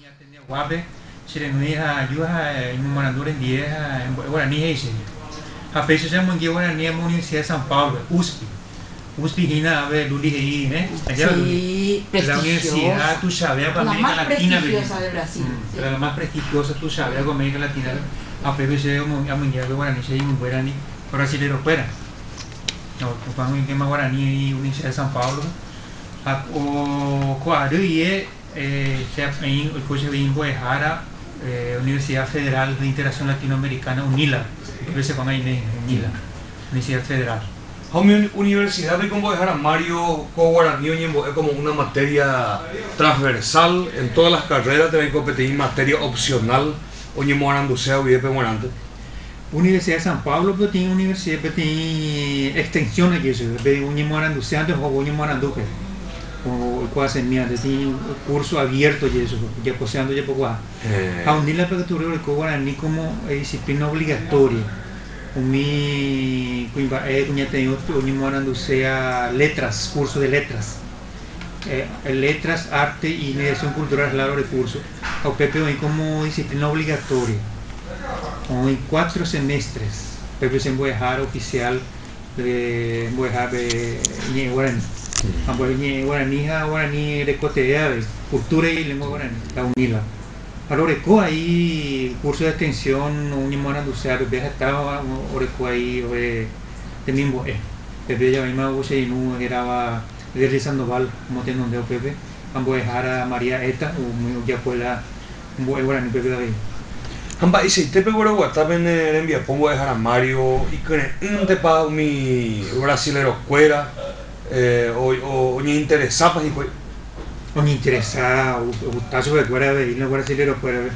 Ateneoguápe che renói ha aju ha imomarandu rendie ha embo'e guarani he'i chéve. Ha péicha che amoinge guarani amo Universidad de San Pablo-pe, USP. USP hína ave Luli he'i, eh? Aja Luli. Sí, La universidad prestigiosa. tuichavéva ko La América más Latina-pe hína. prestigiosa de Brasil, sí. La más prestigiosa tuichavéva ko América Latina-pe. Ha upépe che amoinge va'ekue guarani che irũnguérandi brasilerokuéra. Opa oĩkéma guarani Universidad de San Pablo-pe. Ha ko ary guie che oĩ oiko chegui mbo'ehára Universidad Federal de Integración Latinoamericana, UNILA, upépe che ko'ág̃a aime hína, UNILA, Universidad Federal. Ha umi universidad-pe oiko mbo'ehára Mario ko guarani oñembo'e como una materia transversal en todas las carreras térã oiko peteĩ materia opcional oñemoaranduséva guive peg̃uarãnte. Universidad de San Pablo-pe oteĩ universidad peteĩ extensión oje'e chupe, pe oñemoarandusévante ohóvo oñemoarandúpe, oikuaasemíante, peteĩ curso abierto oje'e chupe, ojaposévante ojapokuaa. Ha UNILA-pe katu oreko guarani como disciplina obligatoria, umi kuimba'e kuñateĩ oñemoaranduséa letras, curso de letras, letras, arte y mediación cultural la ore curso, ha upépe oĩ como disciplina obligatoria. Oĩ cuatro semestres upépe che mbo'ehára oficial de mbo'ehápe ñe'ẽ guarani. Ha mbo'e ñe'ẽ guarani ha guarani rekotee avei, cultura y lengua guarani, la UNILA. Ha roreko aí curso de extensión oñemoaranduséva pépe heta oreko aí ore temimbo'e. Pépe javéima che irũ hérava Derly Sandoval omotenonde upépe ha mbo'ehára María Eta umi ojapo la Mbo'e guarani pépe avei. Ha mba'eichaite pegueroguata pene rembiapo mbo'ehára Mario ikyre'ỹntepa umi brasilerokuéra oñeinteresápa hikuái? Oñeinteresa, ogusta chupekuéra avei los brasilerokuérape.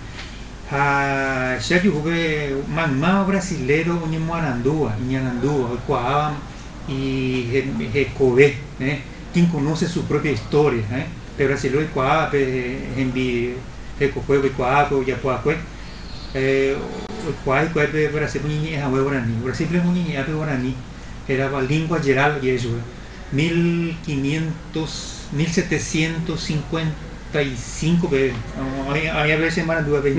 Ha che ajuhúpe maymáva brasilero oñemoarandúva, iñarandúva, oikuaáva hekove, quien conoce su propia historia, Pe brasilero oikuaa pe hembi hekokue oikuaa ojapo va'ekue, oikuaa hikuái pe Brasil oñeñe'ẽ hague guarani. Brasil-pe oñeñe'ẽ pe guarani hérava lingua geral oje'e chupe, mil quinientos, mil setecientos cincuenta y cinco peve, oĩ avei che marandu avei,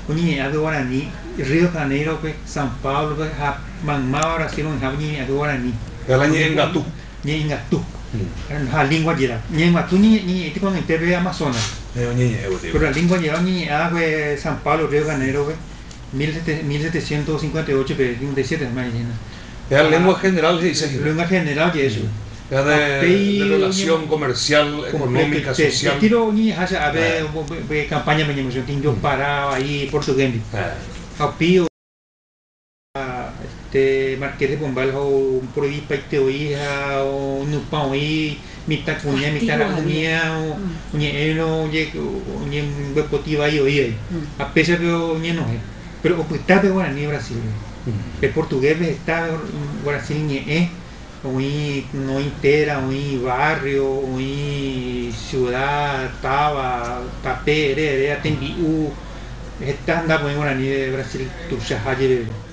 oñeñe'ẽ pe guarani Río de Janeiro-pe, San Pablo-pe ha maymáva Brasil oĩhápe oñeñe'ẽ pe guarani. Péva la ñe'ẽngatu. Ñe'ẽngatu ha lingua geral. Ñe'ẽngatu ñe'ẽite ko'ag̃aite pe Amazonas. Pero la lingua geral oñeñe'ã pe San Pablo, Río de Janeiro-pe, 1758 pe, 57 hína. Péva lengua general he'ise hína. Lengua general oje'e chupe. Péva de relación comercial, económica, social. Estilo oñeñe'ãháicha ápe pe campaña-pe ñemoción, indio Pará vai portugués-ndi. Ha upéi. Este Marqués de Pombal ha oproibipaite oĩ ha oinupã oĩ mitãkuña, mitãra'yña oñe'ẽrõ oñembyepoti vai oĩ ai. Ha péichape oñenohẽ. Péro opyta pe guarani Brasil-pe. Pe portugués-pe heta Brasil ñe'ẽ oĩ oĩ téra, oĩ barrio, oĩ ciudad, táva, tape, ere, ere, tembi'u. Heta nda oĩ guarani de Brasil tuichaha jepeve.